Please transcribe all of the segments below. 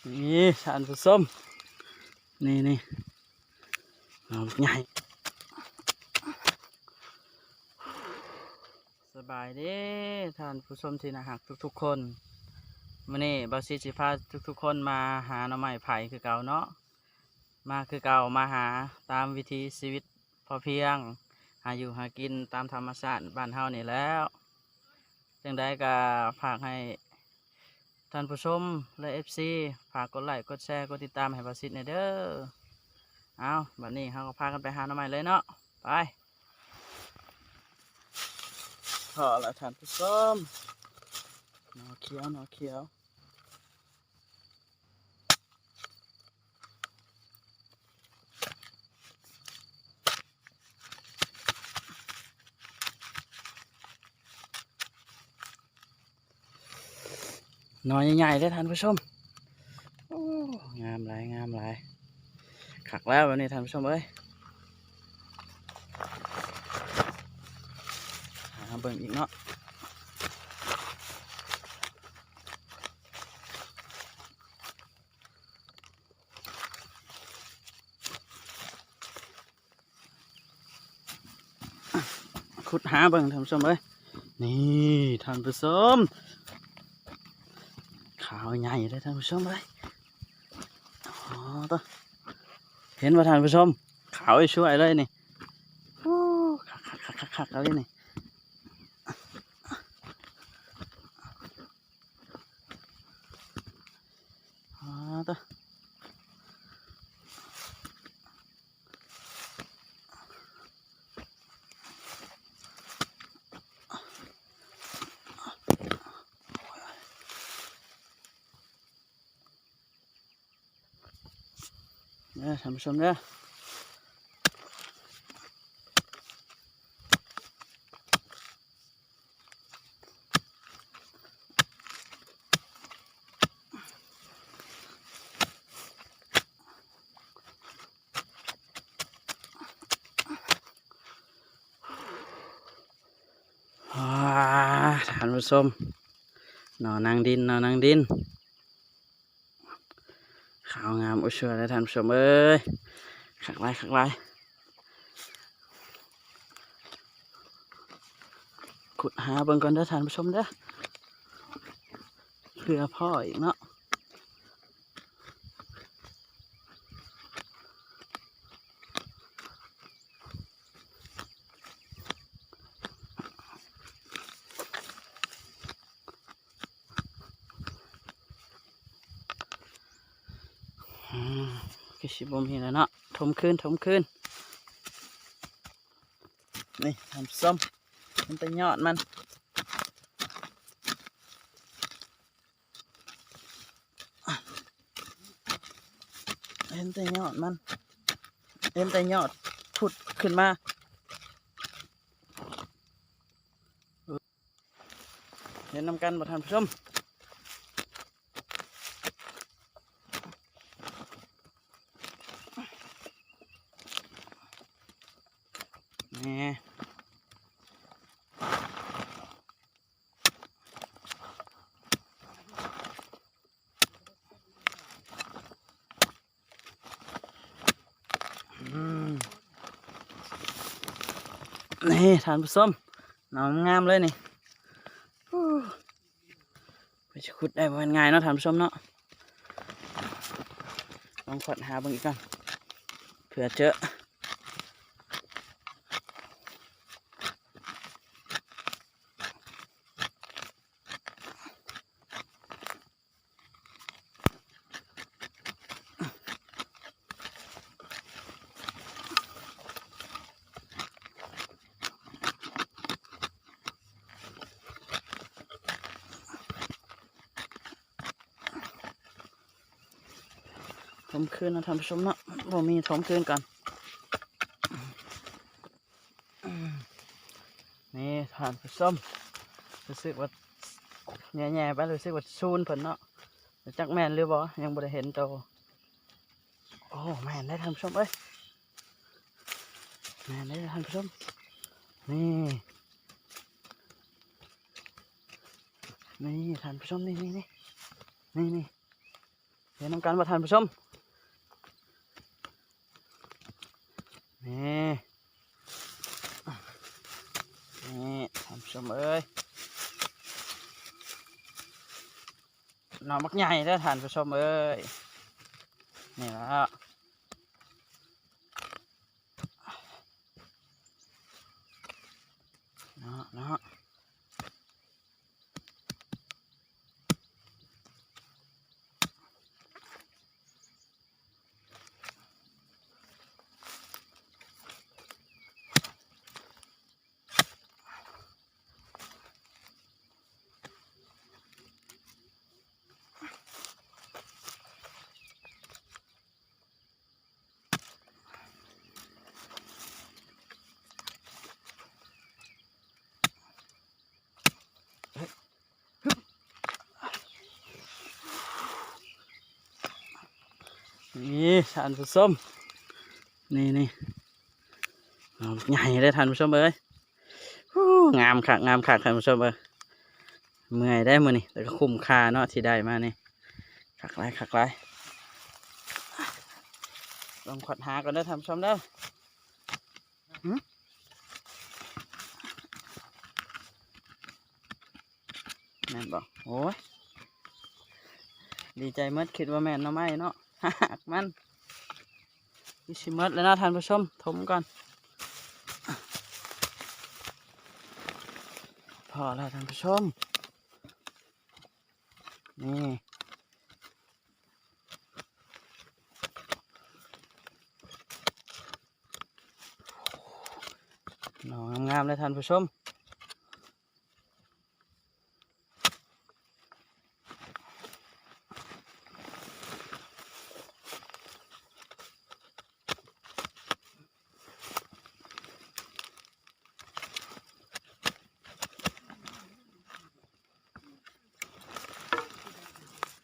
ນີ້ທ່ານຜູ້ຊົມ ນີ້ໆ ເອົາໃຫຍ່. ສະບາຍດີທ່ານຜູ້ຊົມທີ່ໜ້າຮັກທຸກໆຄົນ. ມື້ນີ້ບ່າວສິດຊິພາທຸກໆຄົນມາຫາໜໍ່ໄມ້ໄຜ່ຄືເກົ່າເນາະ. ມາຄືເກົ່າ ມາຫາຕາມວິຖີຊີວິດພໍພຽງ ຫາຢູ່ຫາກິນຕາມທຳມະຊາດບ້ານເຮົານີ້ແຫຼະ. ຈັ່ງໃດກໍຝາກໃຫ້ທ່ານຜູ້ຊົມ ແລະ ເອັຟຊີ ຝາກກົດໄລ້ ກົດແຊ ກົດຕິດຕາມໃຫ້ບ່າວສິດແດ່ເດີ້. ເອົາ ບັດນີ້ເຮົາກໍພາກັນໄປຫາໜໍ່ໄມ້ເລີຍເນາະ. ໄປ ພໍລະທ່ານຜູ້ຊົມ ໜໍ່ຂຽວ ໜໍ່ຂຽວ. ໜໍ່ໃຫຍ່ໆເດ້ທ່ານຜູ້ຊົມ. ໂອ້ ງາມຫຼາຍ ງາມຫຼາຍ. ຄັກແລ້ວແບບນີ້ທ່ານຜູ້ຊົມເອີຍ. ຫາເບິ່ງອີກເນາະ. ຂຸດຫາເບິ່ງທ່ານຜູ້ຊົມເອີຍ. ນີ້ທ່ານຜູ້ຊົມ ຂາວໃຫຍ່ເດ້ທ່ານຜູ້ຊົມເອີຍ. ອໍ ໂຕ ເຫັນບໍ່ທ່ານຜູ້ຊົມ ຂາວຊ່ວຍເລີຍນີ້. ໂອ້ ຄັກໆໆໆ ເອົາເລີຍນີ້. ອໍ ໂຕ ເດີທ່ານຜູ້ຊົມເດີ. ອາ ທ່ານຜູ້ຊົມ ໜໍ່ນາງດິນ ໜໍ່ນາງດິນ ຂາວງາມອຸ່ວຊ່ວຍເລີຍທ່ານຜູ້ຊົມເອີຍ. ຄັກຫຼາຍ ຄັກຫຼາຍ. ຂຸດຫາເບິ່ງກ່ອນເດີທ່ານຜູ້ຊົມເດີ ເພື່ອພໍອີກເນາະ. ອືມ ຄືຊິບໍ່ມີແລ້ວເນາະ ຖົມຄືນ ຖົມຄືນ. ນີ້ທ່ານຜູ້ຊົມ ເຫັນແຕ່ຍອດມັນ ເຫັນແຕ່ຍອດມັນ ເຫັນແຕ່ຍອດຜຸດຂຶ້ນມາ. ເຫັນນຳກັນບໍ່ທ່ານຜູ້ຊົມ? ນີ້ ອືມ ນີ້ທ່ານຜູ້ຊົມ ໜໍ່ງາມເລີຍນີ້. ໂອ້ ເພື່ອຊິຂຸດໄດ້ບໍ່ແມ່ນງ່າຍເນາະທ່ານຜູ້ຊົມເນາະ. ລອງຂອດຫາເບິ່ງອີກກ່ອນ ເພື່ອເຈີ. ຖົມຄືນເນາະທ່ານຜູ້ຊົມເນາະ ບໍ່ມີຖົມຄືນກ່ອນ. ນີ້ທ່ານຜູ້ຊົມ ຮູ້ສຶກວ່າແຍ່ໆໄປ ຮູ້ສຶກວ່າສູນເພິ່ນເນາະ ຈັກແມ່ນຫຼືບໍ່ ຍັງບໍ່ໄດ້ເຫັນໂຕ. ໂອ້ ແມ່ນເດ້ທ່ານຜູ້ຊົມເອີຍ ແມ່ນເດ້ທ່ານຜູ້ຊົມ. ນີ້ ນີ້ທ່ານຜູ້ຊົມ ນີ້ ນີ້ ນີ້ ນີ້. ເຫັນນຳກັນບໍ່ທ່ານຜູ້ຊົມ? ນີ້ ນີ້ທ່ານຜູ້ຊົມເອີຍ ໜໍ່ບັກໃຫຍ່ເດີ້ທ່ານຜູ້ຊົມເອີຍ ນີ້ລະ ເນາະ ເນາະ. ນີ້ທ່ານຜູ້ຊົມ ນີ້ໆ ເອົາໃຫຍ່ເດີ້ທ່ານຜູ້ຊົມເອີຍ ໂອ້ ງາມຄັກ ງາມຄັກທ່ານຜູ້ຊົມເອີຍ ເມື່ອຍໄດ໋ມື້ນີ້ ແຕ່ກໍຄຸ້ມຄ່າເນາະທີ່ໄດ້ມານີ້ ຄັກຫຼາຍ ຄັກຫຼາຍ ລອງຂອດຫາກ່ອນເດີ້ທ່ານຜູ້ຊົມເດີ້. ຫຶ ແມ່ນບໍ່? ໂອ້ຍ ດີໃຈໝົດ ຄິດວ່າແມ່ນໜໍ່ໄມ້ເນາະ ຮາກມັນ ຄືຊິໝົດແລ້ວເນາະທ່ານຜູ້ຊົມ ຖົມກ່ອນ ພໍແລ້ວທ່ານຜູ້ຊົມ ນີ້ ໜໍ່ງາມໆເລີຍທ່ານຜູ້ຊົມ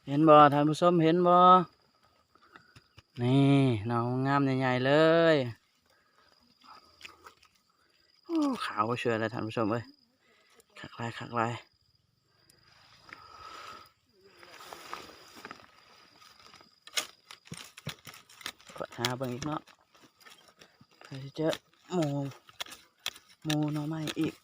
ເຫັນບໍ່ທ່ານຜູ້ຊົມ ເຫັນບໍ່? ນີ້ ໜໍ່ງາມໃຫຍ່ໆເລີຍ ໂອ້ ຂາວບໍ່ເຊື່ອແລ້ວທ່ານຜູ້ຊົມເອີຍ ຄັກຫຼາຍ ຄັກຫຼາຍ ກວດຫາເບິ່ງອີກເນາະ ເພື່ອຊິເຈີໝູ່ ໝູ່ໜໍ່ໄມ້ອີກ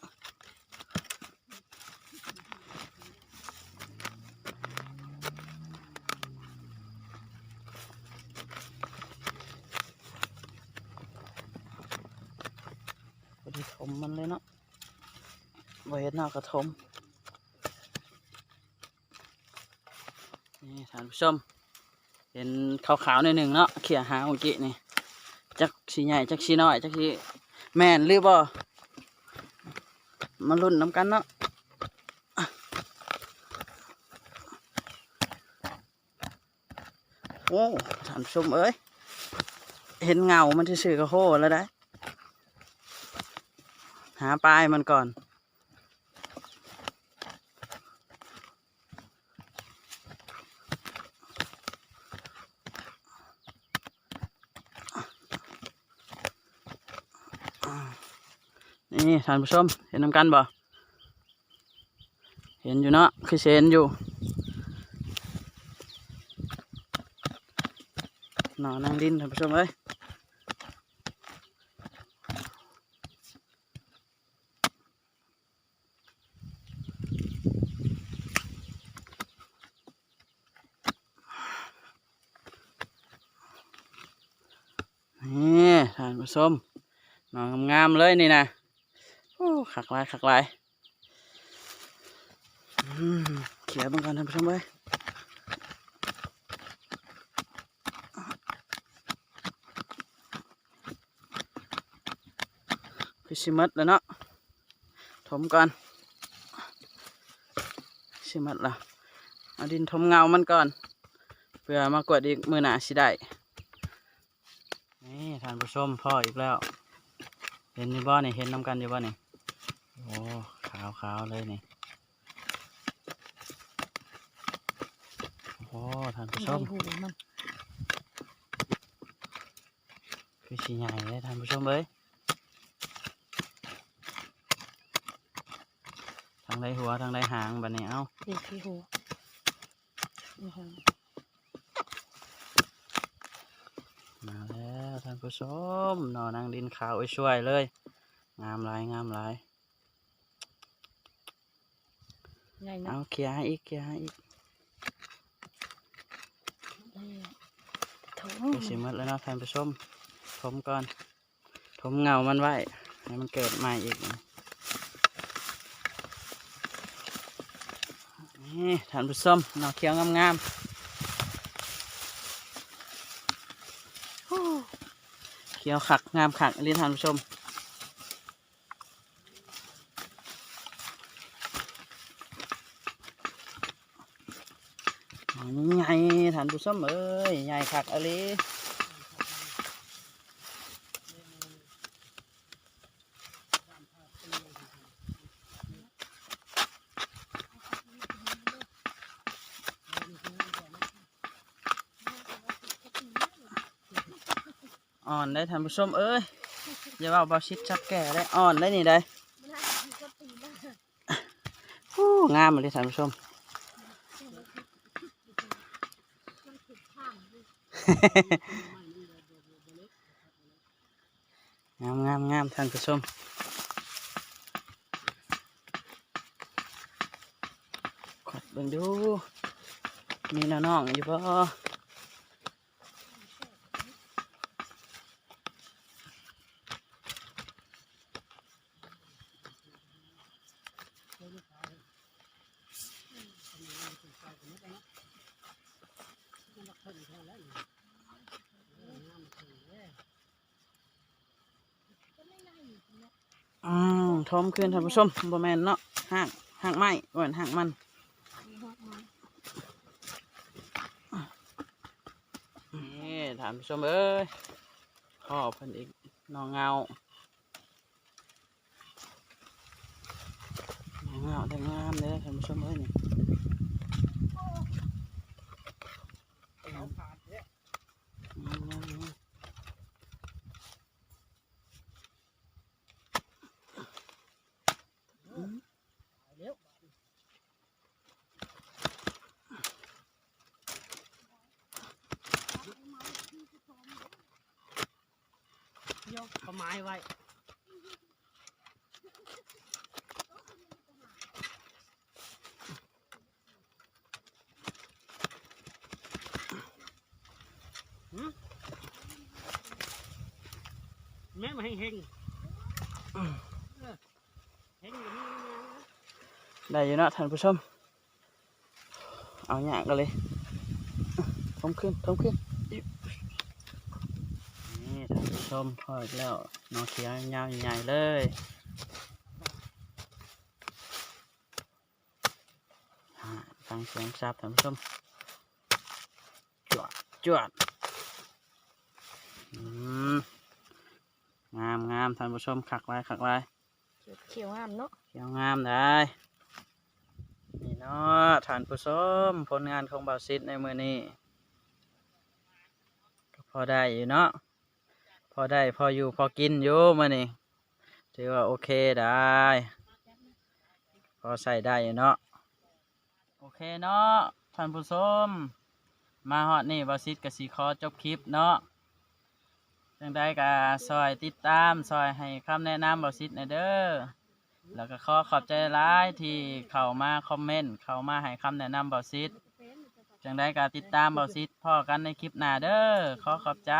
ພໍດີຖົມມັນເລີຍເນາະ ບໍ່ເຮັດເນາະກະຖົມ ນີ້ທ່ານຜູ້ຊົມ ເຫັນຂາວໆໜ້ອຍໜຶ່ງເນາະ ເຂົ້ຍຫາມື້ກີ້ນີ້ ຈັກຊິໃຫຍ່ ຈັກຊິນ້ອຍ ຈັກຊິແມ່ນຫຼືບໍ່ ມາລຸ້ນນຳກັນເນາະ ໂອ້ ທ່ານຜູ້ຊົມເອີຍ ເຫັນເງົາມັນຊື່ໆກະໂຫແລ້ວໄດ໋ ຫາປາຍມັນກ່ອນ. ນີ້ທ່ານຜູ້ຊົມ ເຫັນນຳກັນບໍ່? ເຫັນຢູ່ເນາະ ຄືຊິເຫັນຢູ່ ໜໍ່ນາງດິນ ທ່ານຜູ້ຊົມເອີຍ. ນີ້ທ່ານຜູ້ຊົມ ໜໍ່ງາມໆເລີຍນີ້ນະ ໂອ້ ຄັກຫຼາຍ ຄັກຫຼາຍ ອືມ ເຂົ້ຍເບິ່ງກ່ອນທ່ານຜູ້ຊົມເອີຍ. ຄືຊິໝົດແລ້ວເນາະ ຖົມກ່ອນ ຊິໝົດລະ ເອົາດິນຖົມເງົາມັນກ່ອນ ເພື່ອມາກວດອີກມື້ໜ້າຊິໄດ້. ນີ້ທ່ານຜູ້ຊົມ ພໍ້ອີກແລ້ວ ເຫັນຢູ່ບໍ່ນີ້ ເຫັນນຳກັນຢູ່ບໍ່ນີ້? ໂອ້ ຂາວໆເລີຍນີ້. ໂອ້ ທ່ານຜູ້ຊົມ ໃຫຍ່ໂຫມັນ ຄືຊິໃຫຍ່ເດ້ທ່ານຜູ້ຊົມເອີຍ. ທາງໃດຫົວ ທາງໃດຫາງ ບາດນີ້ ເອົ້າ ນີ້ຄືຫົວ ນີ້ຫາງ. ມາແລ້ວທ່ານຜູ້ຊົມ ໜໍ່ນາງດິນຂາວອວຍຊ່ວຍເລີຍ ງາມຫຼາຍ ງາມຫຼາຍ. ໃຫຍ່ເນາະ ເອົາ ເຂຍໃຫ້ອີກ ເຂຍໃຫ້ອີກ. ນີ້ ຖົມ ຄືຊິໝົດແລ້ວເນາະທ່ານຜູ້ຊົມ ຖົມກ່ອນ ຖົມເຫງົ້າມັນໄວ້ ໃຫ້ມັນເກີດໃໝ່ອີກ. ນີ້ທ່ານຜູ້ຊົມ ໜໍ່ຂຽວງາມໆ ຂຽວຄັກ ງາມຄັກອີ່ຫຼີທ່ານຜູ້ຊົມ. ໃຫຍ່ ທ່ານຜູ້ຊົມເອີຍ ໃຫຍ່ຄັກອີ່ຫຼີ. ອ່ອນໄດ໋ທ່ານຜູ້ຊົມເອີຍ ຢ່າເວົ້າບ່າວຊິດສັກແກ່ໄດ໋ ອ່ອນໄດ໋ນີ້ໄດ໋. ໂອ້ ງາມອີ່ຫຼີທ່ານຜູ້ຊົມ ງາມໆໆ ທ່ານຜູ້ຊົມ ເບິ່ງດູ ມີນ້ອງໆຢູ່ບໍ່? ອ້າວ ຖົມຄືນທ່ານຜູ້ຊົມ ບໍ່ແມ່ນເນາະ ຮາກ ຮາກໄມ້ ບໍ່ແມ່ນຮາກມັນ. ນີ້ທ່ານຜູ້ຊົມເອີຍ ພໍ້ເພິ່ນອີກ ໜໍ່ເຫງົ້າ ໜໍ່ເຫງົ້າໄດ້ງາມເດີທ່ານຜູ້ຊົມເອີຍ ນີ້ ງາມໆໆ. ໂຍກເຂົາໝາຍໄວ້. ຫຶ ແມ່ນບໍ່ເຮັງໆ ເອີ ເຮັງກໍມີ ໄດ້ຢູ່ເນາະທ່ານຜູ້ຊົມ ເອົາຍາກເລີຍ ຖົມຂຶ້ນ ຖົມຂຶ້ນ ນີ້ທ່ານຜູ້ຊົມ ພໍ້ອີກແລ້ວ ໜໍ່ຂຽວຍາວໃຫຍ່ເລີຍ. ອ່າ ຟັງສຽງສັບທ່ານຜູ້ຊົມ ຈວດ ຈວດ ອືມ ງາມໆ ທ່ານຜູ້ຊົມ ຄັກຫຼາຍ ຄັກຫຼາຍ ຂຽວງາມເນາະ ຂຽວງາມໄດ໋ ນີ້ເນາະທ່ານຜູ້ຊົມ ຜົນງານຂອງບ່າວສິດໃນມື້ນີ້ ກໍພໍໄດ້ຢູ່ເນາະ ພໍໄດ້ພໍຢູ່ພໍກິນຢູ່ມື້ນີ້ ຖືວ່າໂອເຄໄດ໋ ພໍໃຊ້ໄດ້ຢູ່ເນາະ. ໂອເຄເນາະທ່ານຜູ້ຊົມ ມາຮອດນີ້ບ່າວສິດກໍຊິຂໍຈົບຄລິບເນາະ ຈັ່ງໃດກໍຊ່ອຍຕິດຕາມ ຊ່ອຍໃຫ້ຄຳແນະນຳບ່າວສິດແດ່ເດີ ແລ້ວກໍຂໍຂອບໃຈຫຼາຍທີ່ເຂົ້າມາຄອມເມັນ ເຂົ້າມາໃຫ້ຄຳແນະນຳບ່າວສິດ ຈັ່ງໃດກໍຕິດຕາມບ່າວສິດ ພໍ້ກັນໃນຄລິບໜ້າເດີ ຂໍຂອບໃຈ.